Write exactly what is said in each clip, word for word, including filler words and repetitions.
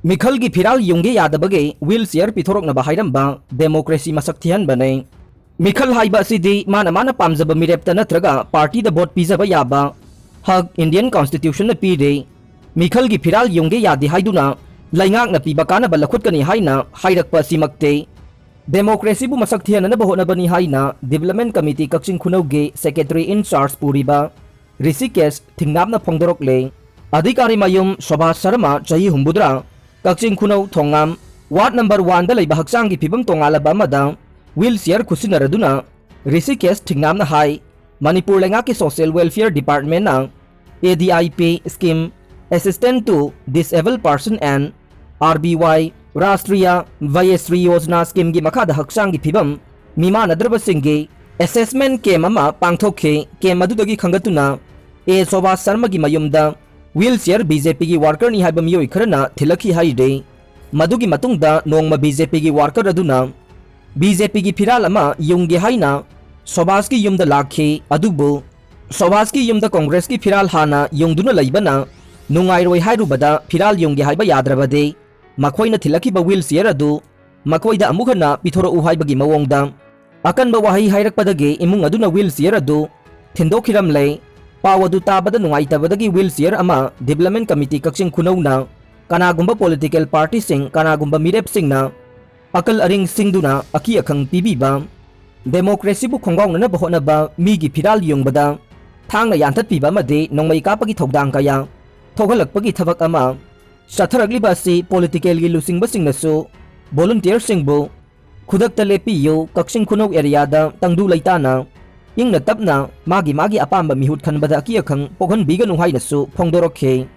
ꯃꯤꯈꯜꯒꯤ ꯐꯤꯔꯥꯜ ꯌꯨꯡꯒꯦ ꯌꯥꯗꯕꯒꯤ will chair ꯄꯤꯊꯣꯔꯛꯅꯕ ꯍꯥꯏꯔꯝꯕ democracy ꯃꯁꯛ ꯊꯤꯍꯟꯕꯅꯤ꯫ ꯃꯤꯈꯜ ꯍꯥꯏꯕ ꯑꯁꯤꯗꯤ ꯃꯥꯅ ꯃꯥꯅ ꯄꯥꯝꯖꯕ ꯃꯤꯔꯦꯞꯇ ꯅꯠꯇ꯭ꯔꯒ ꯄꯥꯔꯇꯤꯗ ꯚꯣꯠ ꯄꯤꯖꯕ ꯌꯥꯕ ꯍꯛ ꯏꯟꯗꯤꯌꯟ ꯀꯣꯟꯁꯇꯤꯇ꯭ꯌꯨꯁꯟꯅ ꯄꯤꯔꯤ꯫ ꯃꯤꯈꯜꯒꯤ ꯐꯤꯔꯥꯜ ꯌꯨꯡꯒꯦ ꯌꯥꯗꯦ ꯍꯥꯏꯗꯨꯅ ꯂꯩꯉꯥꯛꯅ ꯄꯤꯕ ꯀꯥꯟꯅꯕ ꯂꯧꯈꯠꯀꯅꯤ ꯍꯥꯏꯅ ꯍꯥꯏꯔꯛꯄ ꯑꯁꯤꯃꯛꯇꯤ ꯗꯦꯃꯣꯀ꯭ꯔꯦꯁꯤꯕꯨ ꯃꯁꯛ ꯊꯤꯍꯟꯅꯅꯕ ꯍꯣꯠꯅꯕꯅꯤ ꯍꯥꯏꯅ ꯗꯤꯕꯦꯂꯞꯃꯦꯟ ꯀꯃꯤꯇꯤ ꯀꯛꯆꯤꯡ ꯈꯨꯅꯧꯒꯤ ꯁꯦꯀ꯭ꯔꯦꯇꯔꯤ ꯏꯟ ꯆꯥꯔꯖ ꯄꯨꯔꯤꯕ ꯔꯤꯁꯤꯀꯦꯁ ꯊꯤꯡꯅꯥꯝꯅ ꯐꯣꯡꯗꯣꯔꯛꯂꯦ꯫ ꯑꯙꯤꯀꯥꯔꯤ ꯃꯌꯨꯝ ꯁꯣꯚꯥꯁ ꯁꯔꯃ, ꯆꯍꯤ ꯍꯨꯝꯐꯨꯇꯔꯥ, ꯀꯛꯆꯤꯡ ꯈꯨꯅꯧ ꯊꯣꯡꯉꯥꯝ, ꯋꯥꯔꯗ ꯅꯝꯕꯔ ꯋꯥꯟꯗ ꯂꯩꯕ ꯍꯛꯆꯥꯡꯒꯤ ꯐꯤꯕꯝ ꯇꯣꯉꯥꯜꯂꯕ ꯑꯃꯗ ꯋꯤꯜ ꯆꯤꯌꯔ ꯈꯨꯠꯁꯤꯟꯅꯔꯗꯨꯅ ꯔꯤꯁꯤꯀꯦꯁ ꯊꯤꯡꯅꯥꯝꯅ ꯍꯥꯏ, ꯃꯅꯤꯄꯨꯔ ꯂꯩꯉꯥꯛꯀꯤ ꯁꯣꯁꯤꯌꯦꯜ ꯋꯦꯜꯐꯤꯌꯔ ꯗꯤꯄꯥꯔꯠꯃꯦꯟꯅ A D I P scheme, Assistance to Disabled Person and R B Y, Rashtriya Vayoshri Yojana schemeꯒꯤ ꯃꯈꯥꯗ ꯍꯛꯆꯥꯡꯒꯤ ꯐꯤꯕꯝ ꯃꯤꯃꯥꯟꯅꯗ꯭ꯔꯕꯁꯤꯡꯒꯤ assessment camp ꯑꯃ ꯄꯥꯡꯊꯣꯛꯈꯤ꯫ Camp ꯑꯗꯨꯗꯒꯤ ꯈꯪꯒꯠꯇꯨꯅ ꯑꯦ ꯁꯣꯚꯥꯁ ꯁꯔꯃꯒꯤ ꯃꯌꯨꯝꯗ ꯋꯤꯜ ꯆꯤꯌꯔ ꯕꯤ ꯖꯦ ꯄꯤꯒꯤ ꯋꯥꯔꯀꯔꯅꯤ ꯍꯥꯏꯕ ꯃꯤꯑꯣꯏ ꯈꯔꯅ ꯊꯤꯜꯂꯛꯈꯤ ꯍꯥꯏꯔꯤ꯫ ꯃꯗꯨꯒꯤ ꯃꯇꯨꯡꯗ ꯅꯣꯡꯃ ꯕꯤ ꯖꯦ ꯄꯤꯒꯤ ꯋꯥꯔꯀꯔ ꯑꯗꯨꯅ ꯕꯤ ꯖꯦ ꯄꯤꯒꯤ ꯐꯤꯔꯥꯜ ꯑꯃ ꯌꯨꯡꯒꯦ ꯍꯥꯏꯅ ꯁꯣꯚꯥꯁꯀꯤ ꯌꯨꯝꯗ ꯂꯥꯛꯈꯤ꯫ ꯑꯗꯨꯕꯨ ꯁꯣꯚꯥꯁꯀꯤ ꯌꯨꯝꯗ ꯀꯣꯡꯒ꯭ꯔꯦꯁꯀꯤ ꯐꯤꯔꯥꯜ ꯍꯥꯟꯅ ꯌꯨꯡꯗꯨꯅ ꯂꯩꯕꯅ ꯅꯨꯡꯉꯥꯏꯔꯣꯏ ꯍꯥꯏꯔꯨꯕꯗ ꯐꯤꯔꯥꯜ ꯌꯨꯡꯒꯦ ꯍꯥꯏꯕ ꯌꯥꯗ꯭ꯔꯕꯗꯤ ꯃꯈꯣꯏꯅ ꯊꯤꯜꯂꯛꯈꯤꯕ ꯋꯤꯜ ꯆꯤꯌꯔ ꯑꯗꯨ ꯃꯈꯣꯏꯗ ꯑꯃꯨꯛ ꯍꯟꯅ ꯄꯤꯊꯣꯔꯛꯎ ꯍꯥꯏꯕꯒꯤ ꯃꯑꯣꯡꯗ ꯑꯀꯟꯕ ꯋꯥꯍꯩ ꯍꯥꯏꯔꯛꯄꯗꯒꯤ ꯏꯃꯨꯡ ꯑꯗꯨꯅ ꯋꯤꯜ ꯆꯤꯌꯔ ꯑꯗꯨ ꯊꯤꯟꯗꯣꯛꯈꯤꯔꯝꯂꯦ꯫ ꯄꯥꯎ ꯑꯗꯨ ꯇꯥꯕꯗ ꯅꯨꯡꯉꯥꯏꯇꯕꯗꯒꯤ ꯋꯤꯜ ꯆꯤꯌꯔ ꯑꯃ ꯗꯤꯕꯦꯂꯞꯃꯦꯟ ꯀꯃꯤꯇꯤ ꯀꯛꯆꯤꯡ ꯈꯨꯅꯧꯅ ꯀꯅꯥꯒꯨꯝꯕ ꯄꯣꯂꯤꯇꯤꯀꯦꯜ ꯄꯥꯔꯇꯤꯁꯤꯡ, ꯀꯅꯥꯒꯨꯝꯕ ꯃꯤꯔꯦꯞꯁꯤꯡꯅ ꯑꯀꯜ ꯑꯔꯤꯡ ꯁꯤꯡꯗꯨꯅ ꯑꯀꯤ ꯑꯈꯪ ꯄꯤꯕꯤꯕ, ꯗꯦꯃꯣꯀ꯭ꯔꯦꯁꯤꯕꯨ ꯈꯣꯡꯒꯥꯎꯅꯅꯕ ꯍꯣꯠꯅꯕ ꯃꯤꯒꯤ ꯐꯤꯔꯥꯜ ꯌꯨꯡꯕꯗ ꯊꯥꯡꯅ ꯌꯥꯟꯊꯠꯄꯤꯕ ꯑꯃꯗꯤ ꯅꯣꯡꯃꯩ ꯀꯥꯞꯄꯒꯤ ꯊꯧꯗꯥꯡ ꯀꯌꯥ ꯊꯣꯛꯍꯜꯂꯛꯄꯒꯤ ꯊꯕꯛ ꯑꯃ ꯆꯠꯊꯔꯛꯂꯤꯕ ꯑꯁꯤ ꯄꯣꯂꯤꯇꯤꯀꯦꯜꯒꯤ ꯂꯨꯆꯤꯡꯕꯁꯤꯡꯅꯁꯨ ꯚꯣꯂꯨꯟꯇꯤꯌꯔꯁꯤꯡꯕꯨ ꯈꯨꯗꯛꯇ ꯂꯦꯞꯄꯤꯌꯨ, ꯀꯛꯆꯤꯡ ꯈꯨꯅꯧ ꯑꯦꯔꯤꯌꯥꯗ ꯇꯪꯗꯨ ꯂꯩꯇꯥꯅ ꯏꯪꯅ ꯇꯞꯅ ꯃꯥꯒꯤ ꯃꯥꯒꯤ ꯑꯄꯥꯝꯕ ꯃꯤꯍꯨꯠ ꯈꯟꯕꯗ ꯑꯀꯤ ꯑꯈꯪ ꯄꯣꯛꯍꯟꯕꯤꯒꯅꯨ ꯍꯥꯏꯅꯁꯨ ꯐꯣꯡꯗꯣꯔꯛꯈꯤ꯫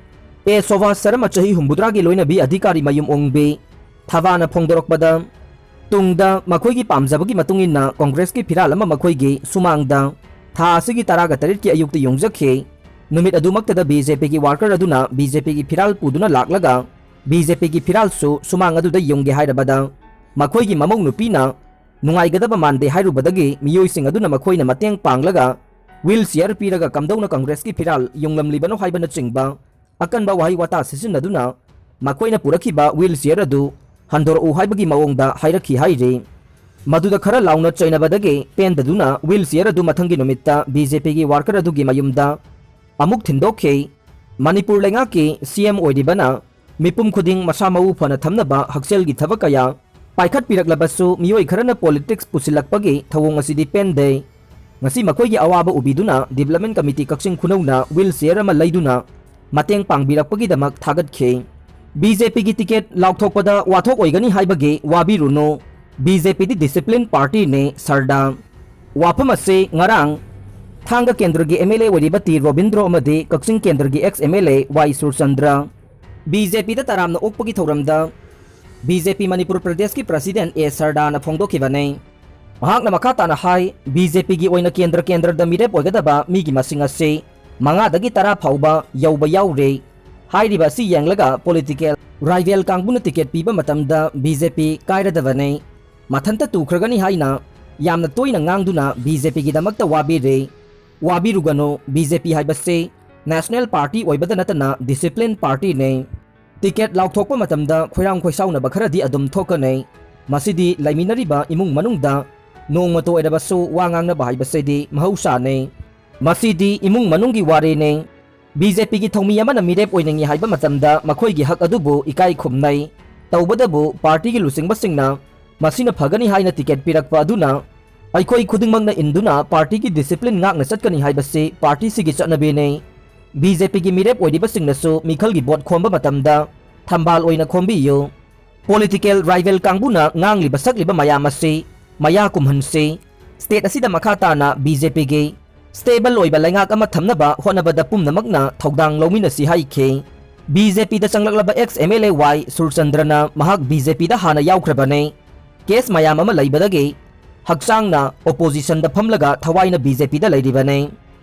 ꯑꯦ ꯁꯣꯚꯥꯁ ꯁꯔꯃ, ꯆꯍꯤ ꯍꯨꯝꯐꯨꯇꯔꯥꯒꯤ ꯂꯣꯏꯅꯕꯤ ꯑꯙꯤꯀꯥꯔꯤ ꯃꯌꯨꯝ ꯑꯣꯡꯕꯤ ꯊꯕꯥꯅ ꯐꯣꯡꯗꯣꯔꯛꯄꯗ, ꯇꯨꯡꯗ ꯃꯈꯣꯏꯒꯤ ꯄꯥꯝꯖꯕꯒꯤ ꯃꯇꯨꯡ ꯏꯟꯅ ꯀꯣꯡꯒ꯭ꯔꯦꯁꯀꯤ ꯐꯤꯔꯥꯜ ꯑꯃ ꯃꯈꯣꯏꯒꯤ ꯁꯨꯃꯥꯡꯗ ꯊꯥ ꯑꯁꯤꯒꯤ ꯇꯔꯥꯒ ꯇꯔꯦꯠꯀꯤ ꯑꯌꯨꯛꯇ ꯌꯨꯡꯖꯈꯤ꯫ ꯅꯨꯃꯤꯠ ꯑꯗꯨꯃꯛꯇꯗ ꯕꯤ ꯖꯦ ꯄꯤꯒꯤ ꯋꯥꯔꯀꯔ ꯑꯗꯨꯅ ꯕꯤ ꯖꯦ ꯄꯤꯒꯤ ꯐꯤꯔꯥꯜ ꯄꯨꯗꯨꯅ ꯂꯥꯛꯂꯒ ꯕꯤ ꯖꯦ ꯄꯤꯒꯤ ꯐꯤꯔꯥꯜꯁꯨ ꯁꯨꯃꯥꯡ ꯑꯗꯨꯗ ꯌꯨꯡꯒꯦ ꯍꯥꯏꯔꯕꯗ ꯃꯈꯣꯏꯒꯤ ꯃꯃꯧ ꯅꯨꯄꯤꯅ ꯅꯨꯡꯉꯥꯏꯒꯗꯕ ꯃꯥꯟꯗꯦ ꯍꯥꯏꯔꯨꯕꯗꯒꯤ ꯃꯤꯑꯣꯏꯁꯤꯡ ꯑꯗꯨꯅ ꯃꯈꯣꯏꯅ ꯃꯇꯦꯡ ꯄꯥꯡꯂꯒ ꯋꯤꯜ ꯆꯤꯌꯔ ꯄꯤꯔꯒ ꯀꯝꯗꯧꯅ ꯀꯪꯒ꯭ꯔꯦꯁꯀꯤ ꯐꯤꯔꯥꯜ ꯌꯨꯡꯂꯝꯂꯤꯕꯅꯣ ꯍꯥꯏꯕꯅꯆꯤꯡꯕ ꯑꯀꯟꯕ ꯋꯥꯍꯩ ꯋꯥꯇꯥ ꯁꯤꯖꯤꯟꯅꯗꯨꯅ ꯃꯈꯣꯏꯅ ꯄꯨꯔꯛꯈꯤꯕ ꯋꯤꯜ ꯆꯤꯌꯔ ꯑꯗꯨ ꯍꯟꯗꯣꯔꯛꯎ ꯍꯥꯏꯕꯒꯤ ꯃꯑꯣꯡꯗ ꯍꯥꯏꯔꯛꯈꯤ ꯍꯥꯏꯔꯤ꯫ ꯃꯗꯨꯗ ꯈꯔ ꯂꯥꯎꯅ ꯆꯩꯅꯕꯗꯒꯤ ꯄꯦꯟꯗꯗꯨꯅ ꯋꯤꯜ ꯆꯤꯌꯔ ꯑꯗꯨ ꯃꯊꯪꯒꯤ ꯅꯨꯃꯤꯠꯇ ꯕꯤ ꯖꯦ ꯄꯤꯒꯤ ꯋꯥꯔꯀꯔ ꯑꯗꯨꯒꯤ ꯃꯌꯨꯝꯗ ꯑꯃꯨꯛ ꯊꯤꯟꯗꯣꯛꯈꯤ꯫ ꯃꯅꯤꯄꯨꯔ ꯂꯩꯉꯥꯛꯀꯤ ꯁꯤ ꯑꯦꯝ ꯑꯣꯏꯔꯤꯕꯅ ꯃꯤꯄꯨꯝ ꯈꯨꯗꯤꯡ ꯃꯁꯥ ꯃꯎ ꯐꯅ ꯊꯝꯅꯕ ꯍꯛꯁꯦꯜꯒꯤ ꯊꯕꯛ ꯀꯌꯥ ꯄꯥꯏꯈꯠꯄꯤꯔꯛꯂꯕꯁꯨ, ꯃꯤꯑꯣꯏ ꯈꯔꯅ ꯄꯣꯂꯤꯇꯤꯛꯁ ꯄꯨꯁꯤꯜꯂꯛꯄꯒꯤ ꯊꯧꯑꯣꯡ ꯑꯁꯤꯗꯤ ꯄꯦꯟꯗꯦ꯫ ꯉꯁꯤ ꯃꯈꯣꯏꯒꯤ ꯑꯋꯥꯕ ꯎꯕꯤꯗꯨꯅ ꯗꯤꯕ꯭ꯂꯞꯃꯦꯟ ꯀꯃꯤꯇꯤ ꯀꯛꯆꯤꯡ ꯈꯨꯅꯧꯅ ꯋꯤꯜ ꯆꯤꯌꯔ ꯑꯃ ꯂꯩꯗꯨꯅ ꯃꯇꯦꯡ ꯄꯥꯡꯕꯤꯔꯛꯄꯒꯤꯗꯃꯛ ꯊꯥꯒꯠꯈꯤ꯫ ꯕꯤ ꯖꯦ ꯄꯤꯒꯤ ꯇꯤꯀꯦꯠ ꯂꯥꯎꯊꯣꯛꯄꯗ ꯋꯥꯊꯣꯛ ꯑꯣꯏꯒꯅꯤ ꯍꯥꯏꯕꯒꯤ ꯋꯥꯕꯤꯔꯨꯅꯨ, ꯕꯤ ꯖꯦ ꯄꯤꯗꯤ ꯗꯤꯁꯤꯄ꯭ꯂꯤꯟ ꯄꯥꯔꯇꯤꯅꯤ, ꯁꯔꯗꯥ꯫ ꯋꯥꯐꯝ ꯑꯁꯤ ꯉꯔꯥꯡ ꯊꯥꯡꯒ ꯀꯦꯟꯗ꯭ꯔꯒꯤ ꯑꯦꯝ ꯑꯦꯜ ꯑꯦ ꯑꯣꯏꯔꯤꯕ ꯇꯤ ꯔꯣꯕꯤꯟꯗ꯭ꯔꯣ ꯑꯃꯗꯤ ꯀꯛꯆꯤꯡ ꯀꯦꯟꯗ꯭ꯔꯒꯤ ex M L A Y Surchandra, B J ꯄꯤꯗ ꯇꯔꯥꯝꯅ ꯑꯣꯛꯄꯒꯤ ꯊꯧꯔꯝꯗ ꯕꯤ ꯖꯦ ꯄꯤ ꯃꯅꯤꯄꯨꯔ ꯄ꯭ꯔꯗꯦꯁꯀꯤ ꯄ꯭ꯔꯁꯤꯗꯦꯟꯠ ꯑꯦ ꯁꯔꯗꯥꯅ ꯐꯣꯡꯗꯣꯛꯈꯤꯕꯅꯤ꯫ ꯃꯍꯥꯛꯅ ꯃꯈꯥ ꯇꯥꯅ ꯍꯥꯏ, ꯕꯤ ꯖꯦ ꯄꯤꯒꯤ ꯑꯣꯏꯅ ꯀꯦꯟꯗ꯭ꯔ ꯀꯦꯟꯗ꯭ꯔꯗ ꯃꯤꯔꯦꯞ ꯑꯣꯏꯒꯗꯕ ꯃꯤꯒꯤ ꯃꯁꯤꯡ ꯑꯁꯤ ꯃꯉꯥꯗꯒꯤ ꯇꯔꯥ ꯐꯥꯎꯕ ꯌꯧꯕ ꯌꯥꯎꯔꯦ꯫ ꯍꯥꯏꯔꯤꯕ ꯑꯁꯤ ꯌꯦꯡꯂꯒ ꯄꯣꯂꯤꯇꯤꯀꯦꯜ ꯔꯥꯏꯚꯦꯜ ꯀꯥꯡꯕꯨꯅ ꯇꯤꯀꯦꯠ ꯄꯤꯕ ꯃꯇꯝꯗ ꯕꯤ ꯖꯦ ꯄꯤ ꯀꯥꯏꯔꯗꯕꯅꯤ, ꯃꯊꯟꯇ ꯇꯨꯈ꯭ꯔꯒꯅꯤ ꯍꯥꯏꯅ ꯌꯥꯝꯅ ꯇꯣꯏꯅ ꯉꯥꯡꯗꯨꯅ ꯕꯤ ꯖꯦ ꯄꯤꯒꯤꯗꯃꯛꯇ ꯋꯥꯕꯤꯔꯦ꯫ ꯋꯥꯕꯤꯔꯨꯒꯅꯨ, ꯕꯤ ꯖꯦ ꯄꯤ ꯍꯥꯏꯕꯁꯤ ꯅꯦꯁꯅꯦꯜ ꯄꯥꯔꯇꯤ ꯑꯣꯏꯕꯗ ꯅꯠꯇꯅ ꯗꯤꯁꯤꯄ꯭ꯂꯤꯟ ꯄꯥꯔꯇꯤꯅꯤ꯫ ꯇꯤꯀꯦꯠ ꯂꯥꯎꯊꯣꯛꯄ ꯃꯇꯝꯗ ꯈꯣꯏꯔꯥꯡ ꯈꯣꯏꯁꯥꯎꯅꯕ ꯈꯔꯗꯤ ꯑꯗꯨꯝ ꯊꯣꯛꯀꯅꯤ꯫ ꯃꯁꯤꯗꯤ ꯂꯩꯃꯤꯟꯅꯔꯤꯕ ꯏꯃꯨꯡ ꯃꯅꯨꯡꯗ ꯅꯣꯡꯃꯇ ꯑꯣꯏꯔꯕꯁꯨ ꯋꯥ ꯉꯥꯡꯅꯕ ꯍꯥꯏꯕꯁꯤꯗꯤ ꯃꯍꯧꯁꯥꯅꯤ꯫ ꯃꯁꯤꯗꯤ ꯏꯃꯨꯡ ꯃꯅꯨꯡꯒꯤ ꯋꯥꯔꯤꯅꯤ꯫ ꯕꯤ ꯖꯦ ꯄꯤꯒꯤ ꯊꯧꯃꯤ ꯑꯃꯅ ꯃꯤꯔꯦꯞ ꯑꯣꯏꯅꯤꯡꯏ ꯍꯥꯏꯕ ꯃꯇꯝꯗ ꯃꯈꯣꯏꯒꯤ ꯍꯛ ꯑꯗꯨꯕꯨ ꯏꯀꯥꯏ ꯈꯨꯝꯅꯩ꯫ ꯇꯧꯕꯗꯕꯨ ꯄꯥꯔꯇꯤꯒꯤ ꯂꯨꯆꯤꯡꯕꯁꯤꯡꯅ ꯃꯁꯤꯅ ꯐꯒꯅꯤ ꯍꯥꯏꯅ ꯇꯤꯀꯦꯠ ꯄꯤꯔꯛꯄ ꯑꯗꯨꯅ ꯑꯩꯈꯣꯏ ꯈꯨꯗꯤꯡꯃꯛꯅ ꯏꯟꯗꯨꯅ ꯄꯥꯔꯇꯤꯒꯤ ꯗꯤꯁꯤꯄ꯭ꯂꯤꯟ ꯉꯥꯛꯅ ꯆꯠꯀꯅꯤ ꯍꯥꯏꯕꯁꯤ ꯄꯥꯔꯇꯤꯁꯤꯒꯤ ꯆꯠꯅꯕꯤꯅꯤ꯫ ꯕꯤ ꯖꯦ ꯄꯤꯒꯤ ꯃꯤꯔꯦꯞ ꯑꯣꯏꯔꯤꯕꯁꯤꯡꯅꯁꯨ ꯃꯤꯈꯜꯒꯤ ꯚꯣꯠ ꯈꯣꯝꯕ ꯃꯇꯝꯗ ꯊꯝꯕꯥꯜ ꯑꯣꯏꯅ ꯈꯣꯝꯕꯤꯌꯨ꯫ ꯄꯣꯂꯤꯇꯤꯀꯦꯜ ꯔꯥꯏꯚꯦꯜ ꯀꯥꯡꯕꯨꯅ ꯉꯥꯡꯂꯤꯕ ꯁꯛꯂꯤꯕ ꯃꯌꯥꯝ ꯑꯁꯤ ꯃꯌꯥ ꯀꯨꯝꯍꯟꯁꯤ꯫ ꯁ꯭ꯇꯦꯠ ꯑꯁꯤꯗ ꯃꯈꯥ ꯇꯥꯅ ꯕꯤ ꯖꯦ ꯄꯤꯒꯤ ꯁ꯭ꯇꯦꯕꯜ ꯑꯣꯏꯕ ꯂꯩꯉꯥꯛ ꯑꯃ ꯊꯝꯅꯕ ꯍꯣꯠꯅꯕꯗ ꯄꯨꯝꯅꯃꯛꯅ ꯊꯧꯗꯥꯡ ꯂꯧꯃꯤꯟꯅꯁꯤ ꯍꯥꯏꯈꯤ꯫ ꯕꯤ ꯖꯦ ꯄꯤꯗ ꯆꯪꯂꯛꯂꯕ ꯑꯦꯛꯁ ꯑꯦꯝ ꯑꯦꯜ ꯑꯦ ꯋꯥꯏ ꯁꯨꯔꯆꯟꯗ꯭ꯔꯅ ꯃꯍꯥꯛ ꯕꯤ ꯖꯦ ꯄꯤꯗ ꯍꯥꯟꯅ ꯌꯥꯎꯈ꯭ꯔꯕꯅꯤ꯫ ꯀꯦꯁ ꯃꯌꯥꯝ ꯑꯃ ꯂꯩꯕꯗꯒꯤ ꯍꯛꯆꯥꯡꯅ ꯑꯣꯄꯣꯖꯤꯁꯟꯗ ꯐꯝꯂꯒ ꯊꯋꯥꯏꯅ ꯕꯤ ꯖꯦ ꯄꯤꯗ ꯂꯩꯔꯤꯕꯅꯤ꯫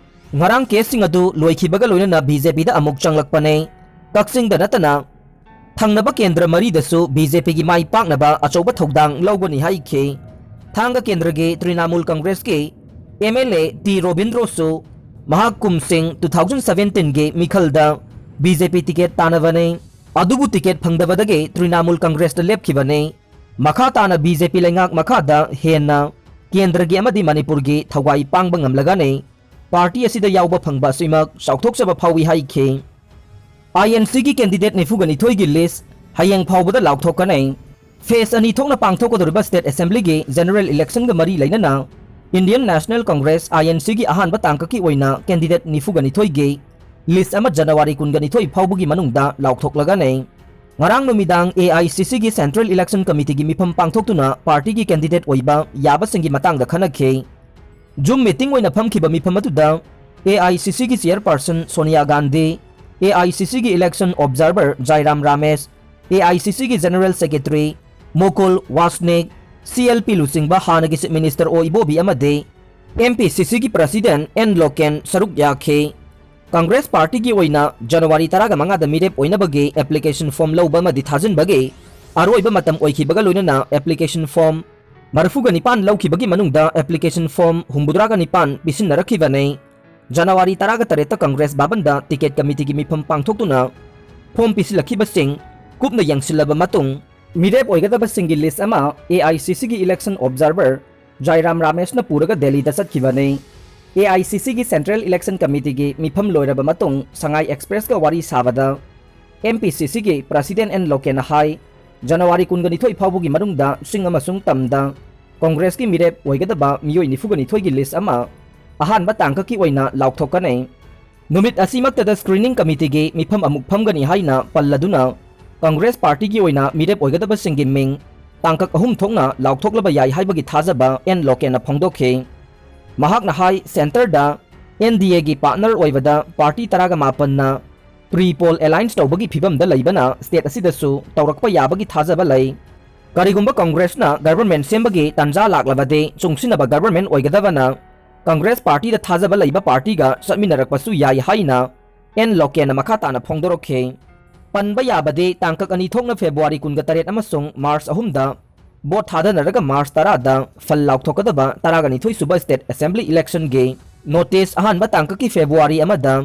ꯉꯔꯥꯡ ꯀꯦꯁꯁꯤꯡ ꯑꯗꯨ ꯂꯣꯏꯈꯤꯕꯒ ꯂꯣꯏꯅꯅ ꯕꯤ ꯖꯦ ꯄꯤꯗ ꯑꯃꯨꯛ ꯆꯪꯂꯛꯄꯅꯤ꯫ ꯀꯛꯆꯤꯡꯗ ꯅꯠꯇꯅ ꯊꯪꯅꯕ ꯀꯦꯟꯗ꯭ꯔ ꯃꯔꯤꯗꯁꯨ ꯕꯤ ꯖꯦ ꯄꯤꯒꯤ ꯃꯥꯏ ꯄꯥꯛꯅꯕ ꯑꯆꯧꯕ ꯊꯧꯗꯥꯡ ꯂꯧꯒꯅꯤ ꯍꯥꯏꯈꯤ꯫ ꯊꯥꯡꯒ ꯀꯦꯟꯗ꯭ꯔꯒꯤ ꯇ꯭ꯔꯤꯅꯥꯃꯨꯜ ꯀꯪꯒ꯭ꯔꯦꯁꯀꯤ ꯑꯦꯝ ꯑꯦꯜ ꯑꯦ ꯇꯤ ꯔꯣꯕꯤꯟꯗ꯭ꯔꯣꯁꯨ ꯃꯍꯥꯛ ꯀꯨꯝꯁꯤꯡ ꯇꯨ ꯊꯥꯎꯖꯟ ꯁꯚꯦꯟꯇꯤꯟꯒꯤ ꯃꯤꯈꯜꯗ ꯕꯤ ꯖꯦ ꯄꯤ ꯇꯤꯀꯦꯠ ꯇꯥꯟꯅꯕꯅꯤ꯫ ꯑꯗꯨꯕꯨ ꯇꯤꯀꯦꯠ ꯐꯪꯗꯕꯗꯒꯤ ꯇ꯭ꯔꯤꯅꯥꯃꯨꯜ ꯀꯪꯒ꯭ꯔꯦꯁꯇ ꯂꯦꯞꯈꯤꯕꯅꯤ꯫ ꯃꯈꯥ ꯇꯥꯅ ꯕꯤ ꯖꯦ ꯄꯤ ꯂꯩꯉꯥꯛ ꯃꯈꯥꯗ ꯍꯦꯟꯅ ꯀꯦꯟꯗ꯭ꯔꯒꯤ ꯑꯃꯗꯤ ꯃꯅꯤꯄꯨꯔꯒꯤ ꯊꯧꯒꯥꯏ ꯄꯥꯡꯕ ꯉꯝꯂꯒꯅꯤ꯫ ꯄꯥꯔꯇꯤ ꯑꯁꯤꯗ ꯌꯥꯎꯕ ꯐꯪꯕ ꯑꯁꯤꯃꯛ ꯆꯥꯎꯊꯣꯛꯆꯕ ꯐꯥꯎꯏ ꯍꯥꯏꯈꯤ꯫ ꯑꯥꯏ ꯑꯦꯟ ꯁꯤꯒꯤ ꯀꯦꯟꯗꯤꯗꯦꯠ ꯅꯤꯐꯨꯒ ꯅꯤꯊꯣꯏꯒꯤ ꯂꯤꯁ ꯍꯌꯦꯡ ꯐꯥꯎꯕꯗ ꯂꯥꯎꯊꯣꯛꯀꯅꯤ꯫ ꯐꯦꯁ ꯑꯅꯤ ꯊꯣꯛꯅ ꯄꯥꯡꯊꯣꯛꯀꯗꯧꯔꯤꯕ ꯁ꯭ꯇꯦꯠ ꯑꯦꯁꯦꯝꯕ꯭ꯂꯤꯒꯤ ꯖꯦꯅꯔꯦꯜ ꯏꯂꯦꯛꯁꯟꯒ ꯃꯔꯤ ꯂꯩꯅꯅ Indian National Congress, I N ꯁꯤꯒꯤ ꯑꯍꯥꯟꯕ ꯇꯥꯡꯀꯛꯀꯤ ꯑꯣꯏꯅ ꯀꯦꯟꯗꯤꯗꯦꯠ ꯅꯤꯐꯨꯒ ꯅꯤꯊꯣꯏꯒꯤ ꯂꯤꯁ ꯑꯃ ꯖꯅꯋꯥꯔꯤ ꯀꯨꯟꯒ ꯅꯤꯊꯣꯏ ꯐꯥꯎꯕꯒꯤ ꯃꯅꯨꯡꯗ ꯂꯥꯎꯊꯣꯛꯂꯒꯅꯤ꯫ ꯉꯔꯥꯡ ꯅꯨꯃꯤꯗꯥꯡ ꯑꯦ ꯑꯥꯏ ꯁꯤ ꯁꯤꯒꯤ ꯁꯦꯟꯇ꯭ꯔꯦꯜ ꯏꯂꯦꯛꯁꯟ ꯀꯃꯤꯇꯤꯒꯤ ꯃꯤꯐꯝ ꯄꯥꯡꯊꯣꯛꯇꯨꯅ ꯄꯥꯔꯇꯤꯒꯤ ꯀꯦꯟꯗꯤꯗꯦꯠ ꯑꯣꯏꯕ ꯌꯥꯕꯁꯤꯡꯒꯤ ꯃꯇꯥꯡꯗ ꯈꯟꯅꯈꯤ꯫ ꯖꯨꯝ ꯃꯤꯇꯤꯡ ꯑꯣꯏꯅ ꯐꯝꯈꯤꯕ ꯃꯤꯐꯝ ꯑꯗꯨꯗ ꯑꯦ ꯑꯥꯏ ꯁꯤ ꯁꯤꯒꯤ ꯆꯤꯌꯔꯄꯔꯁꯟ ꯁꯣꯅꯤꯌꯥ ꯒꯥꯟꯙꯤ, ꯑꯦ I C C election observer Jairam Ramesh, A I C C general secretary ꯃꯨꯀꯨꯜ ꯋꯥꯁꯅꯤꯛ, C L P ꯂꯨꯆꯤꯡꯕ ꯍꯥꯟꯅꯒꯤ ꯆꯤꯐ ꯃꯤꯅꯤꯁꯇꯔ ꯑꯣ ꯏꯕꯣꯕꯤ ꯑꯃꯗꯤ ꯑꯦꯝ ꯄꯤ ꯁꯤ ꯁꯤꯒꯤ ꯄ꯭ꯔꯁꯤꯗꯦꯟꯠ ꯑꯦꯟ ꯂꯣꯀꯦꯟ ꯁꯔꯨꯛ ꯌꯥꯈꯤ꯫ ꯀꯪꯒ꯭ꯔꯦꯁ ꯄꯥꯔꯇꯤꯒꯤ ꯑꯣꯏꯅ ꯖꯅꯋꯥꯔꯤ ꯇꯔꯥꯒ ꯃꯉꯥꯗ ꯃꯤꯔꯦꯞ ꯑꯣꯏꯅꯕꯒꯤ ꯑꯦꯄ꯭ꯂꯤꯀꯦꯁꯟ ꯐꯣꯔꯝ ꯂꯧꯕ ꯑꯃꯗꯤ ꯊꯥꯖꯤꯟꯕꯒꯤ ꯑꯔꯣꯏꯕ ꯃꯇꯝ ꯑꯣꯏꯈꯤꯕꯒ ꯂꯣꯏꯅꯅ ꯑꯦꯄ꯭ꯂꯤꯀꯦꯁꯟ ꯐꯣꯔꯝ ꯃꯔꯤꯐꯨꯒ ꯅꯤꯄꯥꯟ ꯂꯧꯈꯤꯕꯒꯤ ꯃꯅꯨꯡꯗ ꯑꯦꯄ꯭ꯂꯤꯀꯦꯁꯟ ꯐꯣꯔꯝ ꯍꯨꯝꯐꯨꯇꯔꯥꯒ ꯅꯤꯄꯥꯟ ꯄꯤꯁꯤꯟꯅꯔꯛꯈꯤꯕꯅꯤ꯫ ꯖꯅꯋꯥꯔꯤ ꯇꯔꯥꯒ ꯇꯔꯦꯠꯇ ꯀꯪꯒ꯭ꯔꯦꯁ ꯚꯕꯟꯗ ꯇꯤꯀꯦꯠ ꯀꯃꯤꯇꯤꯒꯤ ꯃꯤꯐꯝ ꯄꯥꯡꯊꯣꯛꯇꯨꯅ ꯐꯣꯔꯝ ꯄꯤꯁꯤꯜꯂꯛꯈꯤꯕꯁꯤꯡ ꯀꯨꯞꯅ ꯌꯦꯡꯁꯤꯜꯂꯕ ꯃꯇꯨꯡ, ꯃꯤꯔꯦꯞ ꯑꯣꯏꯒꯗꯕꯁꯤꯡꯒꯤ ꯂꯤꯁ ꯑꯃ ꯑꯦ I C C election observer ꯖꯥꯏꯔꯥꯝ ꯔꯥꯃꯦꯁꯅ ꯄꯨꯔꯒ ꯗꯦꯜꯂꯤꯗ ꯆꯠꯈꯤꯕꯅꯤ꯫ ꯑꯦ ꯑꯥꯏ ꯁꯤ ꯁꯤꯒꯤ ꯁꯦꯟꯇ꯭ꯔꯦꯜ ꯏꯂꯦꯛꯁꯟ ꯀꯃꯤꯇꯤꯒꯤ ꯃꯤꯐꯝ ꯂꯣꯏꯔꯕ ꯃꯇꯨꯡ ꯁꯉꯥꯏ ꯑꯦꯛꯁꯄ꯭ꯔꯦꯁꯀ ꯋꯥꯔꯤ ꯁꯥꯕꯗ ꯑꯦꯝ ꯄꯤ ꯁꯤ ꯁꯤꯒꯤ ꯄ꯭ꯔꯁꯤꯗꯦꯟꯠ ꯑꯦꯟ ꯂꯣꯀꯦꯟꯅ ꯍꯥꯏ, ꯖꯅꯋꯥꯔꯤ ꯀꯨꯟꯒ ꯅꯤꯊꯣꯏ ꯐꯥꯎꯕꯒꯤ ꯃꯅꯨꯡꯗ ꯆꯤꯡ ꯑꯃꯁꯨꯡ ꯇꯝꯗ ꯀꯪꯒ꯭ꯔꯦꯁꯀꯤ ꯃꯤꯔꯦꯞ ꯑꯣꯏꯒꯗꯕ ꯃꯤꯑꯣꯏ ꯅꯤꯐꯨꯒ ꯅꯤꯊꯣꯏꯒꯤ ꯂꯤꯁ ꯑꯃ ꯑꯍꯥꯟꯕ ꯇꯥꯡꯀꯛꯀꯤ ꯑꯣꯏꯅ ꯂꯥꯎꯊꯣꯛꯀꯅꯤ꯫ ꯅꯨꯃꯤꯠ ꯑꯁꯤꯃꯛꯇꯗ ꯁ꯭ꯀ꯭ꯔꯤꯅꯤꯡ ꯀꯃꯤꯇꯤꯒꯤ ꯃꯤꯐꯝ ꯑꯃꯨꯛ ꯐꯝꯒꯅꯤ ꯍꯥꯏꯅ ꯄꯜꯂꯗꯨꯅ, ꯀꯪꯒ꯭ꯔꯦꯁ ꯄꯥꯔꯇꯤꯒꯤ ꯑꯣꯏꯅ ꯃꯤꯔꯦꯞ ꯑꯣꯏꯒꯗꯕꯁꯤꯡꯒꯤ ꯃꯤꯡ ꯇꯥꯡꯀꯛ ꯑꯍꯨꯝ ꯊꯣꯛꯅ ꯂꯥꯎꯊꯣꯛꯂꯕ ꯌꯥꯏ ꯍꯥꯏꯕꯒꯤ ꯊꯥꯖꯕ ꯑꯦꯟ ꯂꯣꯀꯦꯟꯅ ꯐꯣꯡꯗꯣꯛꯈꯤ꯫ ꯃꯍꯥꯛꯅ ꯍꯥꯏ, ꯁꯦꯟꯇꯔꯗ ꯑꯦꯟ ꯗꯤ ꯑꯦꯒꯤ ꯄꯥꯔꯠꯅꯔ ꯑꯣꯏꯕꯗ ꯄꯥꯔꯇꯤ ꯇꯔꯥꯒ ꯃꯥꯄꯟꯅ ꯄ꯭ꯔꯤ ꯄꯣꯜ ꯑꯦꯂꯥꯏꯟꯁ ꯇꯧꯕꯒꯤ ꯐꯤꯕꯝꯗ ꯂꯩꯕꯅ ꯁ꯭ꯇꯦꯠ ꯑꯁꯤꯗꯁꯨ ꯇꯧꯔꯛꯄ ꯌꯥꯕꯒꯤ ꯊꯥꯖꯕ ꯂꯩ꯫ ꯀꯔꯤꯒꯨꯝꯕ ꯀꯪꯒ꯭ꯔꯦꯁꯅ ꯒꯚꯔꯟꯃꯦꯟꯠ ꯁꯦꯝꯕꯒꯤ ꯇꯥꯟꯖꯥ ꯂꯥꯛꯂꯕꯗꯤ ꯆꯨꯡꯁꯤꯟꯅꯕ ꯒꯚꯔꯟꯃꯦꯟꯠ ꯑꯣꯏꯒꯗꯕꯅ ꯀꯪꯒ꯭ꯔꯦꯁ ꯄꯥꯔꯇꯤꯗ ꯊꯥꯖꯕ ꯂꯩꯕ ꯄꯥꯔꯇꯤꯒ ꯆꯠꯃꯤꯟꯅꯔꯛꯄꯁꯨ ꯌꯥꯏ ꯍꯥꯏꯅ ꯑꯦꯟ ꯂꯣꯀꯦꯟꯅ ꯃꯈꯥ ꯇꯥꯅ ꯐꯣꯡꯗꯣꯔꯛꯈꯤ꯫ ꯄꯟꯕ ꯌꯥꯕꯗꯤ ꯇꯥꯡꯀꯛ ꯑꯅꯤ ꯊꯣꯛꯅ ꯐꯦꯕ꯭ꯔꯨꯋꯥꯔꯤ ꯀꯨꯟꯒ ꯇꯔꯦꯠ ꯑꯃꯁꯨꯡ ꯃꯥꯔꯆ ꯑꯍꯨꯝꯗ ꯚꯣꯠ ꯊꯥꯗꯅꯔꯒ ꯃꯥꯔꯆ ꯇꯔꯥꯗ ꯐꯜ ꯂꯥꯎꯊꯣꯛꯀꯗꯕ ꯇꯔꯥꯒ ꯅꯤꯊꯣꯏ ꯁꯨꯕ ꯁ꯭ꯇꯦꯠ ꯑꯦꯁꯦꯝꯕ꯭ꯂꯤ ꯏꯂꯦꯛꯁꯟꯒꯤ ꯅꯣꯇꯤꯁ ꯑꯍꯥꯟꯕ ꯇꯥꯡꯀꯛꯀꯤ ꯐꯦꯕ꯭ꯔꯨꯋꯥꯔꯤ ꯑꯃꯗ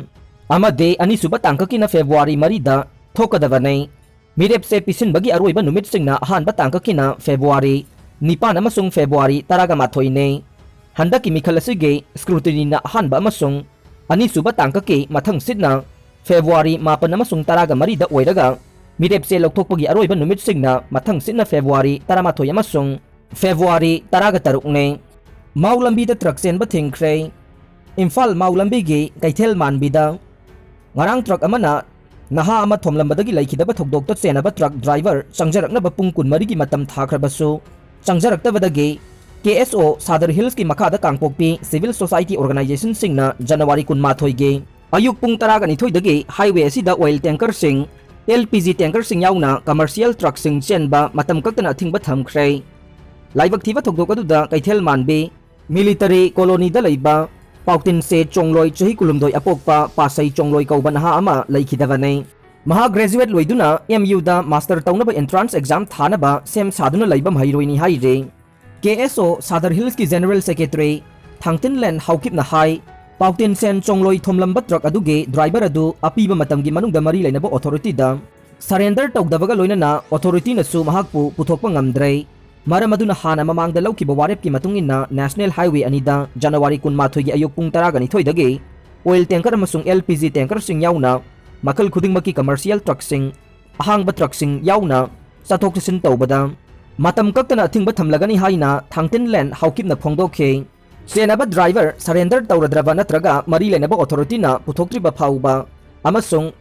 ꯑꯃꯗꯤ ꯑꯅꯤꯁꯨꯕ ꯇꯥꯡꯀꯛꯀꯤꯅ ꯐꯦꯕ꯭ꯔꯨꯋꯥꯔꯤ ꯃꯔꯤꯗ ꯊꯣꯛꯀꯗꯕꯅꯤ꯫ ꯃꯤꯔꯦꯞꯁꯦ ꯄꯤꯁꯤꯟꯕꯒꯤ ꯑꯔꯣꯏꯕ ꯅꯨꯃꯤꯠꯁꯤꯡꯅ ꯑꯍꯥꯟꯕ ꯇꯥꯡꯀꯛꯀꯤꯅ ꯐꯦꯕ꯭ꯔꯨꯋꯥꯔꯤ ꯅꯤꯄꯥꯟ ꯑꯃꯁꯨꯡ ꯐꯦꯕ꯭ꯔꯨꯋꯥꯔꯤ ꯇꯔꯥꯃꯥꯊꯣꯏꯅꯤ꯫ ꯍꯟꯗꯛꯀꯤ ꯃꯤꯈꯜ ꯑꯁꯤꯒꯤ scrutinyꯅ ꯑꯍꯥꯟꯕ ꯑꯃꯁꯨꯡ ꯑꯅꯤꯁꯨꯕ ꯇꯥꯡꯀꯛꯀꯤ ꯃꯊꯪ ꯁꯤꯠꯅ ꯐꯦꯕ꯭ꯔꯨꯋꯥꯔꯤ ꯃꯥꯄꯟ ꯑꯃꯁꯨꯡ ꯇꯔꯥꯒ ꯃꯔꯤꯗ ꯑꯣꯏꯔꯒ, ꯃꯤꯔꯦꯞꯁꯦ ꯂꯧꯊꯣꯛꯄꯒꯤ ꯑꯔꯣꯏꯕ ꯅꯨꯃꯤꯠꯁꯤꯡꯅ ꯃꯊꯪ ꯁꯤꯠꯅ ꯐꯦꯕ꯭ꯔꯨꯋꯥꯔꯤ ꯇꯔꯥꯃꯥꯊꯣꯏ ꯑꯃꯁꯨꯡ ꯐꯦꯕ꯭ꯔꯨꯋꯥꯔꯤ ꯇꯔꯥꯒ ꯇꯔꯨꯛꯅꯤ꯫ ꯃꯥꯎ ꯂꯝꯕꯤꯗ ꯇ꯭ꯔꯛ ꯆꯦꯟꯕ ꯊꯤꯡꯈ꯭ꯔꯦ꯫ ꯏꯝꯐꯥꯜ ꯃꯥꯎ ꯂꯝꯕꯤꯒꯤ ꯀꯩꯊꯦꯜ ꯃꯥꯟꯕꯤꯗ ꯉꯔꯥꯡ ꯇ꯭ꯔꯛ ꯑꯃꯅ ꯅꯍꯥ ꯑꯃ ꯊꯣꯝꯂꯝꯕꯗꯒꯤ ꯂꯩꯈꯤꯗꯕ ꯊꯧꯗꯣꯛꯇ ꯆꯦꯟꯅꯕ ꯇ꯭ꯔꯛ ꯗ꯭ꯔꯥꯏꯚꯔ ꯆꯪꯖꯔꯛꯅꯕ ꯄꯨꯡ ꯀꯨꯟꯃꯔꯤꯒꯤ ꯃꯇꯝ ꯊꯥꯈ꯭ꯔꯕꯁꯨ, ꯆꯪꯖꯔꯛꯇꯕꯗꯒꯤ ꯀꯦ ꯑꯦꯁ ꯑꯣ ꯁꯥꯗꯔ ꯍꯤꯜꯁꯀꯤ ꯃꯈꯥꯗ ꯀꯥꯡꯄꯣꯛꯄꯤ ꯁꯤꯚꯤꯜ ꯁꯣꯁꯥꯏꯇꯤ ꯑꯣꯔꯒꯅꯥꯏꯖꯦꯁꯟꯁꯤꯡꯅ ꯖꯅꯋꯥꯔꯤ ꯀꯨꯟꯃꯥꯊꯣꯏꯒꯤ ꯑꯌꯨꯛ ꯄꯨꯡ ꯇꯔꯥꯒ ꯅꯤꯊꯣꯏꯗꯒꯤ highway ꯑꯁꯤꯗ oil tankerꯁꯤꯡ, L P G tankerꯁꯤꯡ ꯌꯥꯎꯅ commercial truckꯁꯤꯡ ꯆꯦꯟꯕ ꯃꯇꯝ ꯀꯛꯇꯅ ꯑꯊꯤꯡꯕ ꯊꯝꯈ꯭ꯔꯦ꯫ ꯂꯥꯏꯕꯛ ꯊꯤꯕ ꯊꯧꯗꯣꯛ ꯑꯗꯨꯗ ꯀꯩꯊꯦꯜ ꯃꯥꯟꯕꯤ military colonyꯗ ꯂꯩꯕ ꯄꯥꯎꯇꯤꯟꯁꯦ ꯆꯣꯡꯂꯣꯏ, ꯆꯍꯤ ꯀꯨꯟꯍꯨꯝꯗꯣꯏ ꯑꯄꯣꯛꯄ ꯄꯥꯁꯩ ꯆꯣꯡꯂꯣꯏ ꯀꯧꯕ ꯅꯍꯥ ꯑꯃ ꯂꯩꯈꯤꯗꯕꯅꯤ꯫ ꯃꯍꯥꯛ graduate ꯂꯣꯏꯗꯨꯅ M Uꯗ master ꯇꯧꯅꯕ entrance exam ꯊꯥꯅꯕ ꯁꯦꯝ ꯁꯥꯗꯨꯅ ꯂꯩꯕ ꯃꯍꯩꯔꯣꯏꯅꯤ ꯍꯥꯏꯔꯤ꯫ ꯀꯦ ꯑꯦꯁ ꯑꯣ ꯁꯥꯗꯔ ꯍꯤꯜꯁꯀꯤ General Secretary ꯊꯥꯡꯇꯤꯟꯂꯦꯟ ꯍꯥꯎꯀꯤꯞꯅ ꯍꯥꯏ, ꯄꯥꯎꯇꯤꯟꯁꯦꯟ ꯆꯣꯡꯂꯣꯏ ꯊꯣꯝꯂꯝꯕ ꯇ꯭ꯔꯛ ꯑꯗꯨꯒꯤ ꯗ꯭ꯔꯥꯏꯚꯔ ꯑꯗꯨ ꯑꯄꯤꯕ ꯃꯇꯝꯒꯤ ꯃꯅꯨꯡꯗ ꯃꯔꯤ ꯂꯩꯅꯕ ꯑꯣꯊꯣꯔꯤꯇꯤꯗ surrender ꯇꯧꯗꯕꯒ ꯂꯣꯏꯅꯅ ꯑꯣꯊꯣꯔꯤꯇꯤꯅꯁꯨ ꯃꯍꯥꯛꯄꯨ ꯄꯨꯊꯣꯛꯄ ꯉꯝꯗ꯭ꯔꯦ꯫ ꯃꯔꯝ ꯑꯗꯨꯅ ꯍꯥꯟꯅ ꯃꯃꯥꯡꯗ ꯂꯧꯈꯤꯕ ꯋꯥꯔꯦꯞꯀꯤ ꯃꯇꯨꯡ ꯏꯟꯅ National Highway ꯑꯅꯤꯗ ꯖꯅꯋꯥꯔꯤ ꯀꯨꯟꯃꯥꯊꯣꯏꯒꯤ ꯑꯌꯨꯛ ꯄꯨꯡ ꯇꯔꯥꯒ ꯅꯤꯊꯣꯏꯗꯒꯤ oil tanker ꯑꯃꯁꯨꯡ L P G tankerꯁꯤꯡ ꯌꯥꯎꯅ ꯃꯈꯜ ꯈꯨꯗꯤꯡꯃꯛꯀꯤ commercial truckꯁꯤꯡ, ꯑꯍꯥꯡꯕ ꯇ꯭ꯔꯛꯁꯤꯡ ꯌꯥꯎꯅ ꯆꯠꯊꯣꯛ ꯆꯠꯁꯤꯟ ꯇꯧꯕꯗ ꯃꯇꯝ ꯀꯛꯇꯅ ꯑꯊꯤꯡꯕ ꯊꯝꯂꯒꯅꯤ ꯍꯥꯏꯅ ꯊꯥꯡꯇꯤꯟꯂꯦꯟ ꯍꯥꯎꯀꯤꯞꯅ ꯐꯣꯡꯗꯣꯛꯈꯤ꯫ ꯆꯦꯟꯅꯕ ꯗ꯭ꯔꯥꯏꯚꯔ surrender ꯇꯧꯔꯗ꯭ꯔꯕ ꯅꯠꯇ꯭ꯔꯒ ꯃꯔꯤ ꯂꯩꯅꯕ ꯑꯣꯊꯣꯔꯤꯇꯤꯅ ꯄꯨꯊꯣꯛꯇ꯭ꯔꯤꯕ ꯐꯥꯎꯕ ꯑꯃꯁꯨꯡ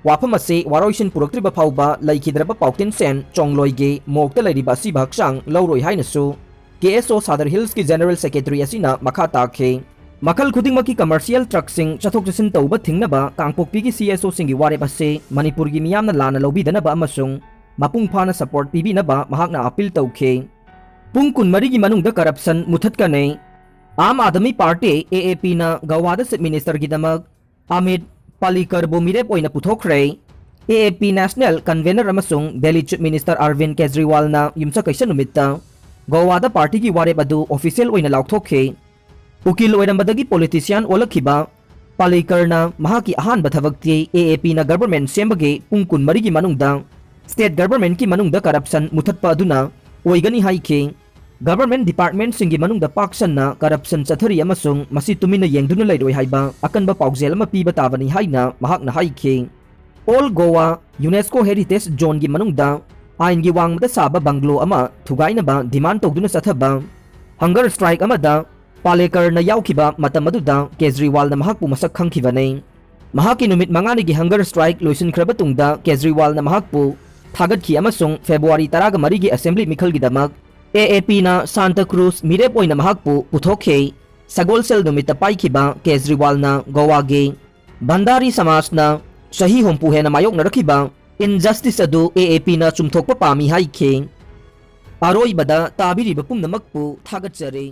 ꯋꯥꯐꯝ ꯑꯁꯤ ꯋꯥꯔꯣꯏꯁꯤꯟ ꯄꯨꯔꯛꯇ꯭ꯔꯤꯕ ꯐꯥꯎꯕ ꯂꯩꯈꯤꯗ꯭ꯔꯕ ꯄꯥꯎꯇꯤꯟꯁꯦꯟ ꯆꯣꯡꯂꯣꯏꯒꯤ ꯃꯣꯛꯇ ꯂꯩꯔꯤꯕ ꯑꯁꯤꯕ ꯍꯛꯆꯥꯡ ꯂꯧꯔꯣꯏ ꯍꯥꯏꯅꯁꯨ ꯀꯦ ꯑꯦꯁ ꯑꯣ ꯁꯥꯗꯔ ꯍꯤꯜꯁꯀꯤ General Secretary ꯑꯁꯤꯅ ꯃꯈꯥ ꯇꯥꯈꯤ꯫ ꯃꯈꯜ ꯈꯨꯗꯤꯡꯃꯛꯀꯤ commercial truckꯁꯤꯡ ꯆꯠꯊꯣꯛ ꯆꯠꯁꯤꯟ ꯇꯧꯕ ꯊꯤꯡꯅꯕ ꯀꯥꯡꯄꯣꯛꯄꯤꯒꯤ C S Oꯁꯤꯡꯒꯤ ꯋꯥꯔꯦꯞ ꯑꯁꯤ ꯃꯅꯤꯄꯨꯔꯒꯤ ꯃꯤꯌꯥꯝꯅ ꯂꯥꯟꯅ ꯂꯧꯕꯤꯗꯅꯕ ꯑꯃꯁꯨꯡ ꯃꯄꯨꯡ ꯐꯥꯅ support ꯄꯤꯕꯤꯅꯕ ꯃꯍꯥꯛꯅ appeal ꯇꯧꯈꯤ꯫ ꯄꯨꯡ ꯀꯨꯟꯃꯔꯤꯒꯤ ꯃꯅꯨꯡꯗ corruption ꯃꯨꯊꯠꯀꯅꯤ꯫ Aam Aadmi party, A A Pꯅ ꯒꯋꯥꯗ Chief Ministerꯒꯤꯗꯃꯛ ꯑꯃꯤꯠ ꯄꯥꯂꯤꯀꯔꯕꯨ ꯃꯤꯔꯦꯞ ꯑꯣꯏꯅ ꯄꯨꯊꯣꯛꯈ꯭ꯔꯦ꯫ A A P National Convener ꯑꯃꯁꯨꯡ ꯗꯦꯜꯂꯤ Chief Minister Arvind ꯀꯦꯖ꯭ꯔꯤꯋꯥꯜꯅ ꯌꯨꯝꯁꯀꯩꯁ ꯅꯨꯃꯤꯠꯇ ꯒꯣꯋꯥꯗ ꯄꯥꯔꯇꯤꯒꯤ ꯋꯥꯔꯦꯞ ꯑꯗꯨ official ꯑꯣꯏꯅ ꯂꯥꯎꯊꯣꯛꯈꯤ꯫ ꯎꯀꯤꯜ ꯑꯣꯏꯔꯝꯕꯗꯒꯤ politician ꯑꯣꯜꯂꯛꯈꯤꯕ ꯄꯥꯂꯦꯀꯔꯅ ꯃꯍꯥꯛꯀꯤ ꯑꯍꯥꯟꯕ ꯊꯕꯛꯇꯤ ꯑꯦ ꯑꯦ ꯄꯤꯅ ꯒꯚꯔꯟꯃꯦꯟꯠ ꯁꯦꯝꯕꯒꯤ ꯄꯨꯡ ꯀꯨꯟꯃꯔꯤꯒꯤ ꯃꯅꯨꯡꯗ ꯁ꯭ꯇꯦꯠ ꯒꯚꯔꯟꯃꯦꯟꯠꯀꯤ ꯃꯅꯨꯡꯗ ꯀꯔꯞꯁꯟ ꯃꯨꯊꯠꯄ ꯑꯗꯨꯅ ꯑꯣꯏꯒꯅꯤ ꯍꯥꯏꯈꯤ꯫ ꯒꯚꯔꯟꯃꯦꯟꯠ ꯗꯤꯄꯥꯔꯠꯃꯦꯟꯠꯁꯤꯡꯒꯤ ꯃꯅꯨꯡꯗ ꯄꯥꯛ ꯁꯟꯅ ꯀꯔꯞꯁꯟ ꯆꯠꯊꯔꯤ ꯑꯃꯁꯨꯡ ꯃꯁꯤ ꯇꯨꯃꯤꯟꯅ ꯌꯦꯡꯗꯨꯅ ꯂꯩꯔꯣꯏ ꯍꯥꯏꯕ ꯑꯀꯟꯕ ꯄꯥꯎꯖꯦꯜ ꯑꯃ ꯄꯤꯕ ꯇꯥꯕꯅꯤ ꯍꯥꯏꯅ ꯃꯍꯥꯛꯅ ꯍꯥꯏꯈꯤ꯫ ꯑꯣꯜ ꯒꯣꯋꯥ ꯌꯨꯅꯦꯁꯀꯣ ꯍꯦꯔꯤꯇꯦꯖ ꯖꯣꯟꯒꯤ ꯃꯅꯨꯡꯗ ꯑꯥꯏꯟꯒꯤ ꯋꯥꯡꯃꯗ ꯁꯥꯕ ꯕꯪꯒ꯭ꯂꯣ ꯑꯃ ꯊꯨꯒꯥꯏꯅꯕ ꯗꯤꯃꯥꯟ ꯇꯧꯗꯨꯅ ꯆꯠꯊꯕ ꯍꯪꯒꯔ ꯁ꯭ꯇ꯭ꯔꯥꯏꯛ ꯑꯃꯗ ꯄꯥꯂꯦꯀꯔꯅ ꯌꯥꯎꯈꯤꯕ ꯃꯇꯝ ꯑꯗꯨꯗ ꯀꯦꯖ꯭ꯔꯤꯋꯥꯜꯅ ꯃꯍꯥꯛꯄꯨ ꯃꯁꯛ ꯈꯪꯈꯤꯕꯅꯤ꯫ ꯃꯍꯥꯛꯀꯤ ꯅꯨꯃꯤꯠ ꯃꯉꯥꯅꯤꯒꯤ ꯍꯪꯒꯔ ꯁ꯭ꯇ꯭ꯔꯥꯏꯛ ꯂꯣꯏꯁꯤꯟꯈ꯭ꯔꯕ ꯇꯨꯡꯗ ꯀꯦꯖ꯭ꯔꯤꯋꯥꯜꯅ ꯃꯍꯥꯛꯄꯨ ꯊꯥꯒꯠꯈꯤ ꯑꯃꯁꯨꯡ ꯐꯦꯕ꯭ꯔꯨꯋꯥꯔꯤ ꯇꯔꯥꯃꯔꯤꯒꯤ ꯑꯁꯦꯝꯕ꯭ꯂꯤ ꯃꯤꯈꯜꯒꯤꯗꯃꯛ ꯑꯦ ꯑꯦ ꯄꯤꯅ ꯁꯥꯟꯇꯥ ꯀ꯭ꯔꯨꯖ ꯃꯤꯔꯦꯞ ꯑꯣꯏꯅ ꯃꯍꯥꯛꯄꯨ ꯄꯨꯊꯣꯛꯈꯤ꯫ ꯁꯒꯣꯜꯁꯦꯜ ꯅꯨꯃꯤꯠꯇ ꯄꯥꯏꯈꯤꯕ ꯀꯦꯖ꯭ꯔꯤꯋꯥꯜꯅ ꯒꯣꯋꯥꯒꯤ ꯚꯟꯗꯥꯔꯤ ꯁꯃꯥꯖꯅ ꯆꯍꯤ ꯍꯨꯝꯐꯨ ꯍꯦꯟꯅ ꯃꯥꯌꯣꯛꯅꯔꯛꯈꯤꯕ ꯏꯟꯖꯁꯇꯤꯁ ꯑꯗꯨ ꯑꯦ ꯑꯦ ꯄꯤꯅ ꯆꯨꯝꯊꯣꯛꯄ ꯄꯥꯝꯃꯤ ꯍꯥꯏꯈꯤ꯫ ꯑꯔꯣꯏꯕꯗ ꯇꯥꯕꯤꯔꯤꯕ ꯄꯨꯝꯅꯃꯛꯄꯨ ꯊꯥꯒꯠꯆꯔꯤ꯫